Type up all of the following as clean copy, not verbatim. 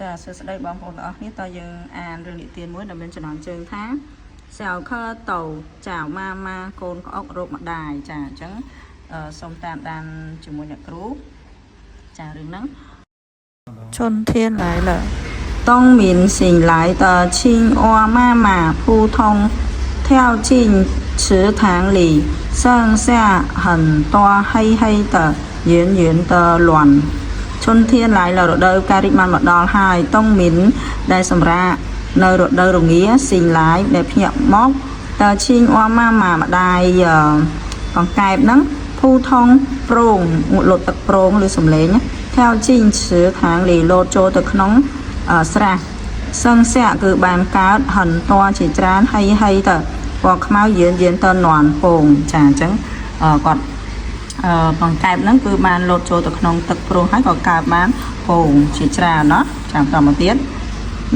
ចាសួស្តីបងប្អូនទាំងអស់គ្នាតើយើងអានរឿងនិទានមួយដែលមានចំណងជើងថា小蝌蚪找妈妈កូនក្អុករកម្ដាយចាអញ្ចឹងអឺសូមតាមដានជាមួយអ្នកគ្រូចារឿងហ្នឹង 春天来了，东明醒来的青蛙妈妈扑通跳进池塘里，剩下很多黑黑的、圆圆的卵。春天来了រដូវផ្ការីកបានមកដល់ហើយតុងមីនដែលសម្រាកនៅរដូវរងា醒来ដែលភ្ញាក់មកតើ青蛙妈妈ម្ដាយអឺកង្កែបហ្នឹង扑通ប្រងលុតទឹកប្រងឬសំឡេង跳进池塘里លោតចូលទៅក្នុងអឺស្រះ 剩下គឺបានកើត很多ជាច្រើន黑黑的ពណ៌ខ្មៅយឿនយឿនទៅនន់ពងចាអញ្ចឹងអឺគាត់អឺកង្កែបហ្នឹងគឺបានលោតចូលទៅក្នុងទឹកព្រោះហើយក៏កើតបានពងជាច្រើនណោះចាំតមកទៀត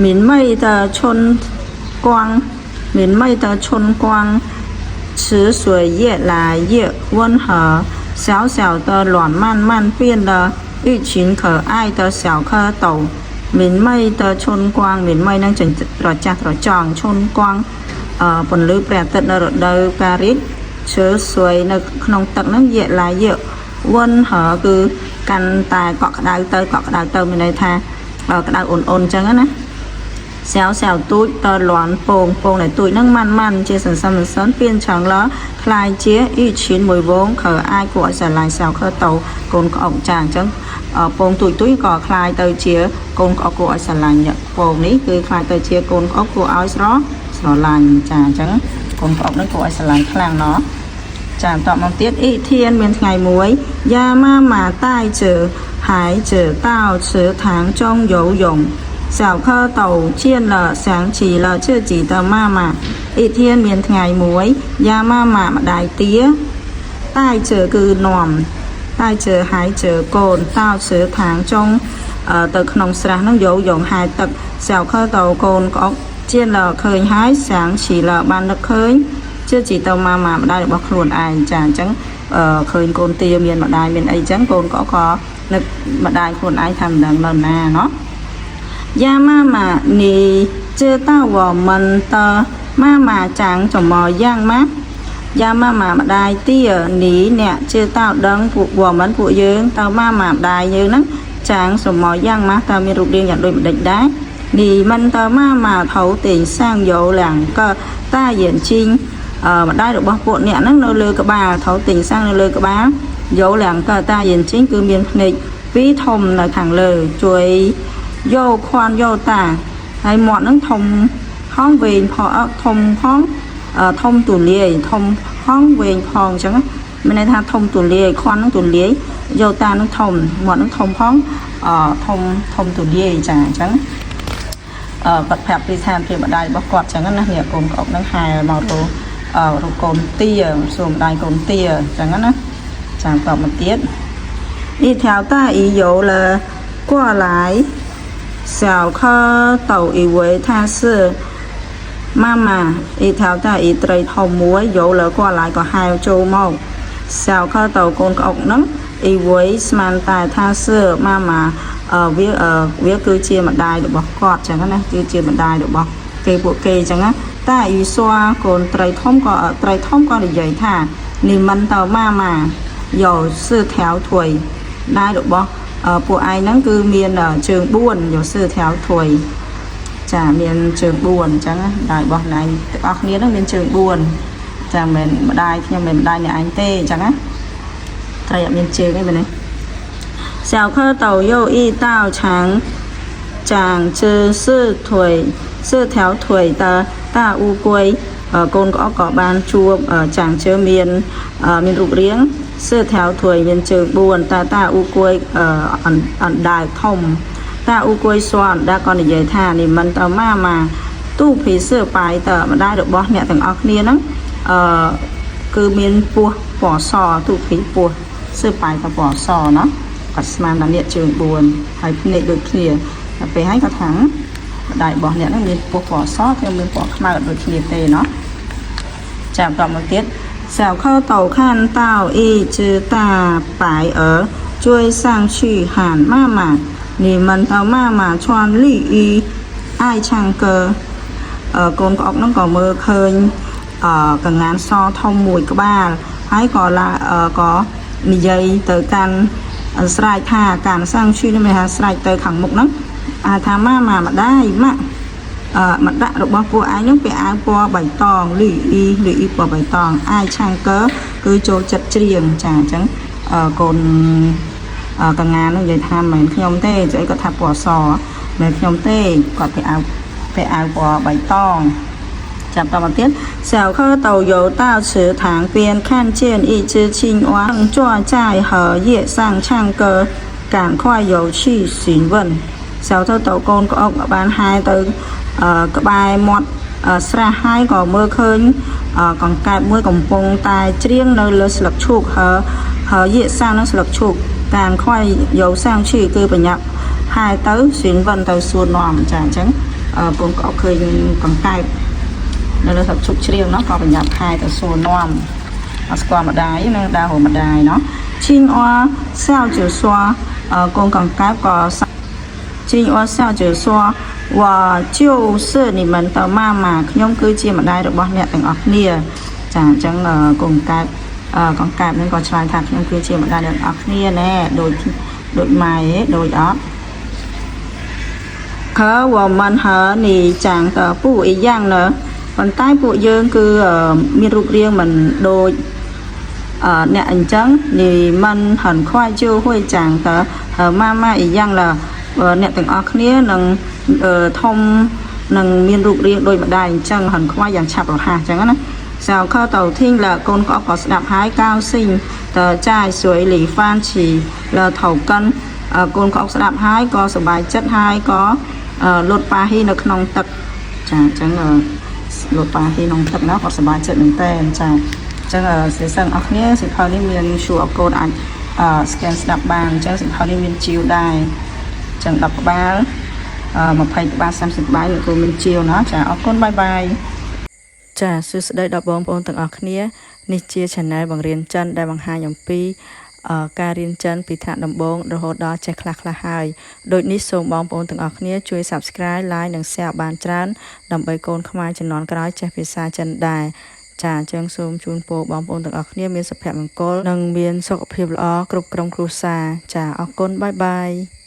明媚的春光明媚的春光池水越来越温和，小小的卵慢慢变了一群可爱的小蝌蚪。明媚的春光明媚នឹងត្រចះត្រចង់春光អឺពន្លឺព្រះអាទិត្យនៅរដូវផ្ការីកឈើស្ួយនៅក្នុងទឹកហ្នឹង越来越温和គឺកាន់តែកក់ក្ដៅទៅកក់ក្ដៅទៅមានន័យថាក្ដៅអ៊ុនៗអញ្ចឹងណា 小小ទូចតលាន់ពងពងដែលទូចហ្នឹងម៉ាន់ម៉ាន់ជាសន្សំសន្សំ变成了ក្លាយជា一群មួយវង可爱គួរឲ្យស្រឡាញ់小蝌蚪កូនក្អុកចាអញ្ចឹងពងទូចទូចក៏ក្លាយទៅជាកូនក្អុកគួរឲ្យស្រឡាញ់ពងនេះគឺក្លាយទៅជាកូនក្អុកគួរឲ្យស្រស្រឡាញ់ចាអញ្ចឹងកូនក្អុកនេះគួរឲ្យស្រឡាញ់ខ្លាំងណោះចាបន្តមកទៀត一天មានថ្ងៃមួយ鸭妈妈带着孩子到池塘中游泳小蝌蚪见了想起了自己的妈妈一天មានថ្ងៃមួយ鸭妈妈ម្ដាយទា带着គឺនាំ带着孩子កូន到池塘中ទៅក្នុងស្រះហ្នឹង游泳ហែលទឹក小蝌蚪កូនក្អុក见了ឃើញហើយ想起了បាននឹកឃើញ自己的妈妈ម្ដាយរបស់ខ្លួនឯងចាអញ្ចឹងឃើញកូនទាមានម្ដាយមានអីចឹងកូនកុកក៏នឹកម្ដាយខ្លួនឯងថាមិនដឹងនៅណាណោះ 鸭妈妈，你知道我们的妈妈长什么样吗？鸭妈妈ម្ដាយទា你អ្នក知道ដឹងពួក我们ពួកយើងតើ妈妈ម្ដាយយើងហ្នឹង长什么样吗តើមានរូបរាងយ៉ាងដូចម្ដេចដែរ你们的妈妈头顶上有两个大眼睛អឺម្ដាយរបស់ពួកអ្នកហ្នឹងនៅលើក្បាល頭頂上នៅលើក្បាល有兩個大眼睛គឺមានភ្នែកពីរធំនៅខាងលើជួយ 又寬又大ហើយមាត់ហ្នឹងធំហងវែងផងធំផងធំទូលាយធំហងវែងផងអញ្ចឹងមានន័យថាធំទូលាយ寬ហ្នឹងទូលាយ又大ហ្នឹងធំមាត់ហ្នឹងធំផងអធំធំទូលាយចាអញ្ចឹងអឺគាត់ប្រាប់ពីស្ថានភាពម្ដាយរបស់គាត់អញ្ចឹងណានេះកូនក្អុកហ្នឹងហែលមករអឺរកូនទាសួរម្ដាយកូនទាអញ្ចឹងណាចាំតមកទៀត一条大鱼游了过来，小蝌蚪以为它是妈妈一条大鱼ត្រីធំមួយ游了过来ក៏ហែលចូលមក小蝌蚪កូនក្អុកហ្នឹង以为ស្មានតែថា是妈妈អឺវាវាគឺជាម្ដាយរបស់គាត់ចឹងណាគឺជាម្ដាយរបស់គេពួកគេចឹងណា大鱼说កូនត្រីធំក៏ត្រីធំក៏និយាយថា你们的妈妈有四条腿ម្ដាយរបស់ពួកឯងហ្នឹងគឺមានជើង4有四條腿ចាមានជើង4អញ្ចឹងម្ដាយរបស់ណៃទាំងអស់គ្នាហ្នឹងមានជើង4ចាមិនម្ដាយខ្ញុំមិនម្ដាយអ្នកឯងទេអញ្ចឹងណាត្រីអត់មានជើងទេមែនទេ小蝌蚪又遇到长长着四腿四條腿的大烏龜កូនក្អកក៏បានជួប長着មានមានរូបរាង四條腿មានជើង4តា大烏龜អណ្ដើកធំ大烏龜說អណ្ដើកក៏និយាយថា你們的媽媽肚皮是白的ម្ដាយរបស់អ្នកទាំងអស់គ្នាហ្នឹងអឺគឺមានពោះពណ៌ស肚皮ពោះ是白的ពណ៌សណោះគាត់ស្មានថាអ្នកជើង4ហើយភ្នែកដូចគ្នាដល់ពេលហើយគាត់ថាម្ដាយរបស់អ្នកហ្នឹងមានពោះពណ៌សខ្ញុំមានពណ៌ខ្មៅអត់ដូចគ្នាទេណោះចាំបន្តមកទៀត小蝌蚪看到一只大白鹅追上去喊妈妈。你们的妈妈穿绿衣，爱唱歌。 អឺកូនក្អុកហ្នឹងក៏មើលឃើញអឺកងានសធំមួយក្បាលហើយក៏ឡាអឺក៏និយាយទៅកាន់ស្រែកថាកាន់សាំងឈឺនេះមានថាស្រែកទៅខាងមុខហ្នឹងអាថាម៉ាម៉ាម្ដាយម៉ាក់អឺម្ដាក់របស់ពួកឯងហ្នឹងពាក់អាវពណ៌បៃតងលីអ៊ីលីអ៊ីពណ៌បៃតងអាយឆាំងកើគឺចូលចិត្តច្រៀងចាអញ្ចឹងអឺកូនអឺកងានហ្នឹងនិយាយថាមិនមែនខ្ញុំទេស្អីគាត់ថាពណ៌សមិនមែនខ្ញុំទេគាត់ពាក់អាវ ពាក់អាវពណ៌បៃតងចាប់តមកទៀត小蝌蚪游到池塘边，看见一只青蛙正坐在荷叶上唱歌，赶快游去询问。小蝌蚪កូនក្អុកបានហែទៅអឺក្បែរមាត់អឺស្រះហើយក៏មើលឃើញអឺកង្កែបមួយកំពុងតែច្រៀងនៅលើស្លឹកឈូកហើ荷叶上នឹងស្លឹកឈូក赶快游上去គឺប្រញាប់ហែទៅ詢問ទៅសួរនាំចាអញ្ចឹងអឺកូនក្អុកឃើញកង្កែបនៅលើស្លឹកឈូកច្រៀងនោះក៏ប្រញាប់ហែទៅសួរនាំអត់ស្គាល់ម្ដាយណាដើររកម្ដាយណោះ青蛙笑着说អឺកូនកង្កែបក៏ 青蛙笑着说我就是你们的妈妈ខ្ញុំគឺជាម្ដាយរបស់អ្នកទាំងអស់គ្នាចាអញ្ចឹងអឺកូនកែបអឺកង្កែបនឹងក៏ឆ្លើយថាខ្ញុំគឺជាម្ដាយអ្នកទាំងអស់គ្នាណែដូចដូចម៉ែឯងដូចអត់可我们和你长得不一样呢ប៉ុន្តែពួកយើងគឺអឺមានរូបរាងមិនដូចអឺអ្នកអញ្ចឹង你们很快就会长得和妈妈一样了អឺអ្នកទាំងអស់គ្នានឹងអឺធំនឹងមានរូបរាងដូចម្ដាយអញ្ចឹង很快យ៉ាងឆាប់រហ័សអញ្ចឹងណា小蝌蚪听了កូនក្អកក៏ស្ដាប់ហើយ高兴的在水里翻起了头跟អឺកូនក្អកស្ដាប់ហើយក៏សប្បាយចិត្តហើយក៏អឺលុតប៉ាហ៊ីនៅក្នុងទឹកចាអញ្ចឹងអឺលុតប៉ាហ៊ីក្នុងទឹកនោះគាត់សប្បាយចិត្តមែនតើចាអញ្ចឹងអឺសិស្សទាំងអស់គ្នាសៀវភៅនេះមាន QR code អាចអឺ scan ស្ដាប់បានអញ្ចឹងសៀវភៅនេះមានជាវដែរអញ្ចឹង10ក្បាលអឺ20ក្បាល30ក្បាលលោកគ្រូមានជាវណាចាអរគុណ bye bye. ចាសួស្តីដល់បងប្អូនទាំងអស់គ្នានេះជា Channel បង្រៀនចិនដែលបង្ហាញអំពីអឺការរៀនចិនពីថ្នាក់ដំបូងរហូតដល់ចេះខ្លះខ្លះហើយដូចនេះសូមបងប្អូនទាំងអស់គ្នាជួយ Subscribe, Like និង Share បានច្រើនដើម្បីកូនខ្មែរជំនាន់ក្រោយចេះភាសាចិនដែរចាអញ្ចឹងសូមជូនពរបងប្អូនទាំងអស់គ្នាមានសុភមង្គលនិងមានសុខភាពល្អគ្រប់ក្រុមគ្រួសារចាអរគុណ bye bye.